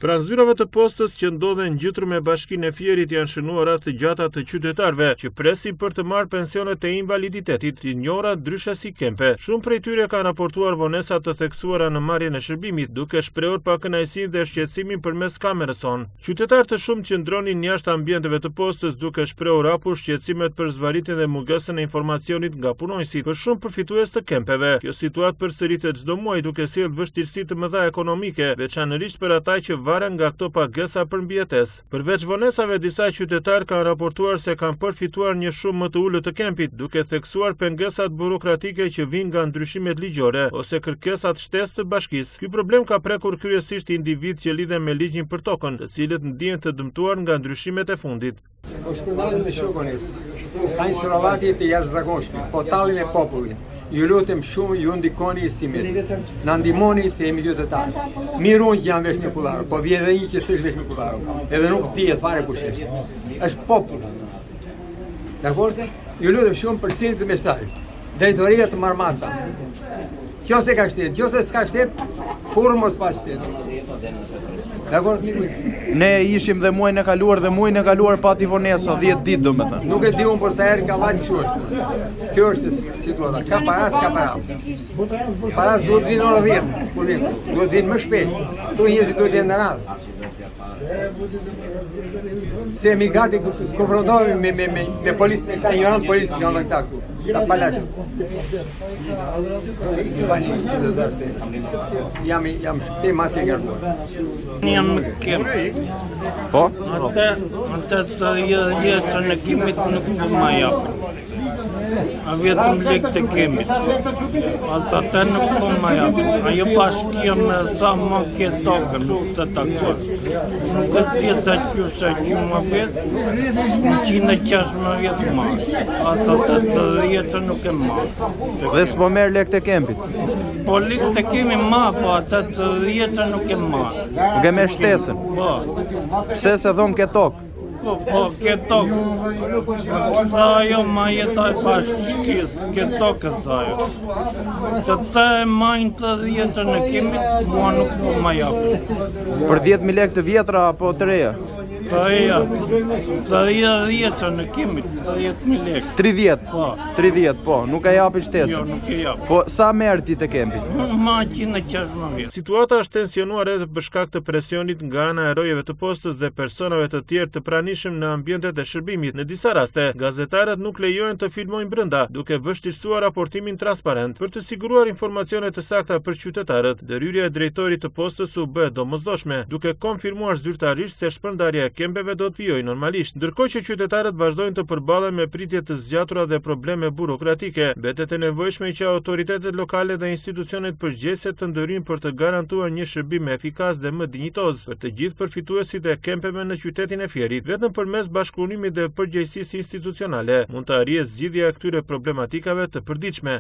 Pranë zyrave të postës që ndodhen ngjitur me bashkinë e Fierit janë shënuar radhë të gjata të qytetarëve që presin për të marrë pensionet e invaliditetit, të njohura ndryshe si kempe. Shumë prej tyre kanë raportuar vonesa të theksuara në marrjen e shërbimit, duke shprehur pakënaqësinë dhe shqetësimin përmes kamerës sonë. Qytetarë të shumtë qëndronin jashtë ambienteve të postës duke shprehur hapur shqetësimet për zvarritjen dhe mungesën e informacionit nga punonjësit për shumë përfitues të kempeve. Kjo situatë përsëritet çdo muaj duke sjellë vështirësi të mëdha ekonomike, veçanërisht për ata që varen nga këto pagesa për mbijetesë. Përveç vonesave, disa qytetarë kanë raportuar se kanë përfituar një shumë më të ulët të kempit, duke theksuar pengesat burokratike që vijnë nga ndryshimet ligjore ose kërkesat shtesë të bashkisë. Ky problem ka prekur kryesisht individë që lidhen me ligjin për tokën, të cilët ndihen të dëmtuar nga ndryshimet e fundit. Po shpërndahet me shumë vonesë. Ka një sorolatje të jashtëzakonshme, po tallin me popullin. Ju lutem shumë, ju ndikoni si media. Na ndihmoni se jemi qytetarë. Mirë unë që jam vesh me kullarë, po vjen edhe një që s'është vesh me kullarë. Edhe nuk dihet fare kush është. Është popull. Dakord? Ju lutem shumë për cilin të mesazh. Drejtoria të marrë masa. Kjo se ka shtet, kjo se s'ka shtet, kurrë mos pa shtet. Dakord, miku. Ne ishim dhe muajin e kaluar dhe muajin e kaluar pati vonesa 10 ditë domethënë. Nuk e di unë po sa herë ka vajtë kështu është. Kjo është situata. Ka para, s'ka para. Para s'duhet vinë ora 10, kur vjen. Duhet vinë më shpejt. Këtu njerëzit duhet jenë në radhë. Se jemi gati konfrontohemi me me me me policë, me këta injorant policë që kanë këta këtu. Ta palaço. Ju tani që do të se jam jam te masë e ngarkuar. Jam në kem. Po? Atë atë të jetë në kemit nuk po ma japin. A vetëm lek të kemit. Atë atë nuk po ma japin. Ajo bashkia më tha më ke tokën, nuk të takon. Nuk është pjesa qysh e që më vetë, 116 marr. Atë atë të dhjetë nuk e marr. Dhe s'po merr lek të kempit. Po lek të kemi ma, po atë të dhjetë nuk e marr. Nuk e merr shtesën. Po. Pse se thon ke tokë? Po, po, ke tokë. Tha ajo ma jeta e bashkisë, ke tokë, tha ajo. Të të e majnë të dhjetën e kemit, mua nuk po ma japin. Për 10000 lekë të vjetra apo të reja? Të reja, të dhjetën e kemit, 30.000 lekë. 30. Po. 30, po, nuk e japin Jo, shtesën. nuk e japin. Po sa merr ti të kempit? Unë ma 116. Situata është tensionuar edhe për shkak të presionit nga ana e rojeve të postës dhe personave të tjerë të pranishëm në ambientet e shërbimit. Në disa raste, gazetarët nuk lejohen të filmojnë brenda, duke vështirësuar raportimin transparent. Për të siguruar informacione të sakta për qytetarët, ndërhyrja e drejtorit të postës u bë e domosdoshme, duke konfirmuar zyrtarisht se shpërndarja e kempeve do të vijojë normalisht. Ndërkohë që qytetarët vazhdojnë të përballen me pritje të zgjatura dhe probleme burokratike, mbetet e nevojshme që autoritetet lokale dhe institucionet përgjegjëse të ndërhyjnë për të garantuar një shërbim efikas dhe më dinjitoz për të gjithë përfituesit e kempeve në qytetin e Fierit. Vetëm përmes bashkëpunimit dhe përgjegjësisë institucionale mund të arrihet zgjidhja e këtyre problematikave të përditshme.